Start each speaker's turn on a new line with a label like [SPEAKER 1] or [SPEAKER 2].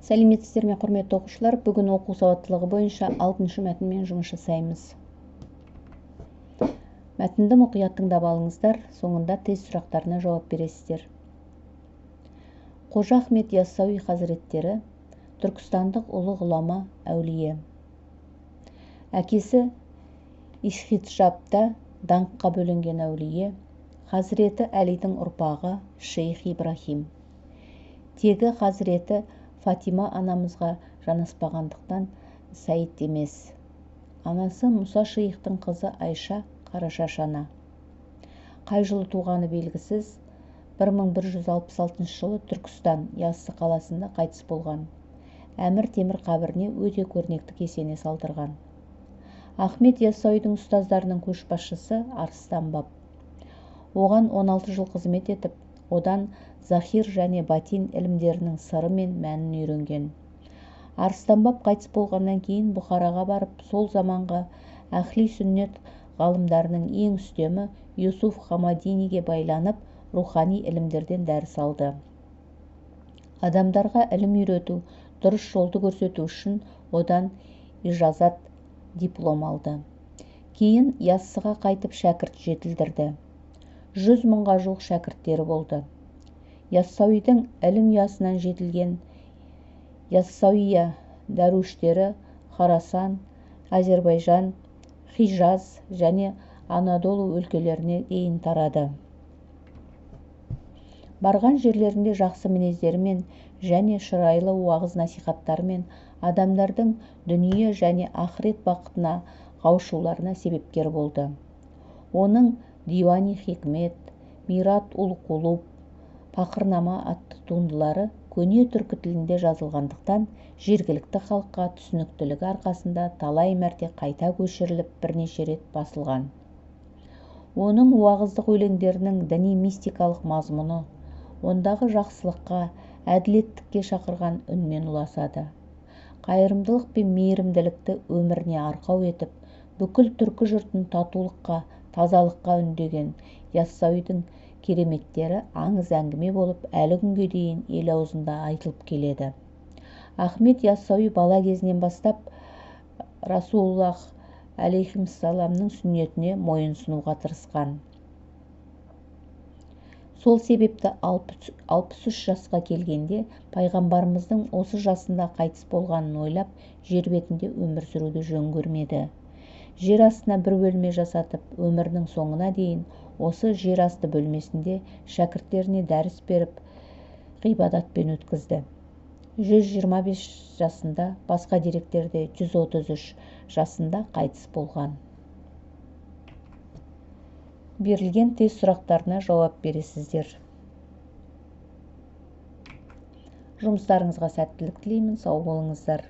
[SPEAKER 1] Сәлеметсіздер ме, құрметті оқушылар? Бүгін оқу сауаттылығы бойынша 6-шы мәтінмен жұмыс жасаймыз. Мәтінді мұқият тыңдап алыңыздар, соңында тест сұрақтарына жауап бересіздер. Қожа Ахмет Яссауи хазіреттері түркістандық ұлы ғұлама әулие. Әкесі Исхиджабта даңққа бөленген әулие, хазіреті Әлидің ұрпағы шейх Ибрахим. Тегі хазіреті Фатима анамызға жанаспағандықтан Саид емес. Анасы Мұса шейхтің қызы Айша Қарашаш ана. Қай жылы туғаны белгісіз, 1166 жылы Түркістан Яссы қаласында қайтыс болған. Әмір Темір қабіріне өте көрнекті кесене салдырған. Ахмет Яссауидің ұстаздарының көшбасшысы Арыстан баб. Оған 16 жыл қызмет етіп, одан захир және батин ілімдерінің сыры мен мәнін үйренген. Арыстан баб қайтыс болғаннан кейін Бұхараға барып, сол заманғы әхли сүннет ғалымдарының ең үстемі Юсуф Хамадиниге байланып, рухани ілімдерден дәріс алды. Адамдарға ілім үйрету, дұрыс жолды көрсету үшін одан ижазат диплом алды. Кейін Яссыға қайтып шәкірт жетілдірді. 100 мыңға жуық шәкірттері болды. Яссауидің ілім ұясынан жетілген Яссауия дәруіштері Хорасан, Әзербайжан, Хижаз және Анадолу өлкелеріне дейін тарады. Барған жерлерінде жақсы мінездерімен және шырайлы уағыз насихаттарымен адамдардың дүние және ақырет бақытына қауышуларына себепкер болды. Оның Диуани хикмет, Мират ул Кулуб, Пақырнама атты туындылары көне түркі тілінде жазылғандықтан жергілікті халыққа түсініктілігі арқасында талай мәрте қайта көшіріліп бірнеше рет басылған. Оның уағыздық өлеңдерінің діни мистикалық мазмұны, ондағы жақсылыққа, әділеттікке шақырған үнмен ұласады. Қайырымдылық пен мейірімділікті өміріне арқау етіп, бүкіл түркі жұртын татулыққа, тазалыққа үндеген Яссауидің кереметтері аңыз әңгіме болып, әлі күнге дейін ел аузында айтылып келеді. Ахмет Яссауи бала кезінен бастап Расулуллах алейхиссаламның сүннетіне мойынсұнуға тырысқан. Сол себепті 63 жасқа келгенде пайғамбарымыздың осы жасында қайтыс болғанын ойлап, жер бетінде өмір сүруді жөн көрмеді. Жер астына бір бөлме жасатып, өмірінің соңына дейін осы жер асты бөлмесінде шәкірттеріне дәріс беріп, ғибадатпен өткізді. 125 жасында, басқа деректерде 133 жасында қайтыс болған. Берілген тест сұрақтарына жауап бересіздер. Жұмыстарыңызға сәттілік тілеймін, сау болыңыздар.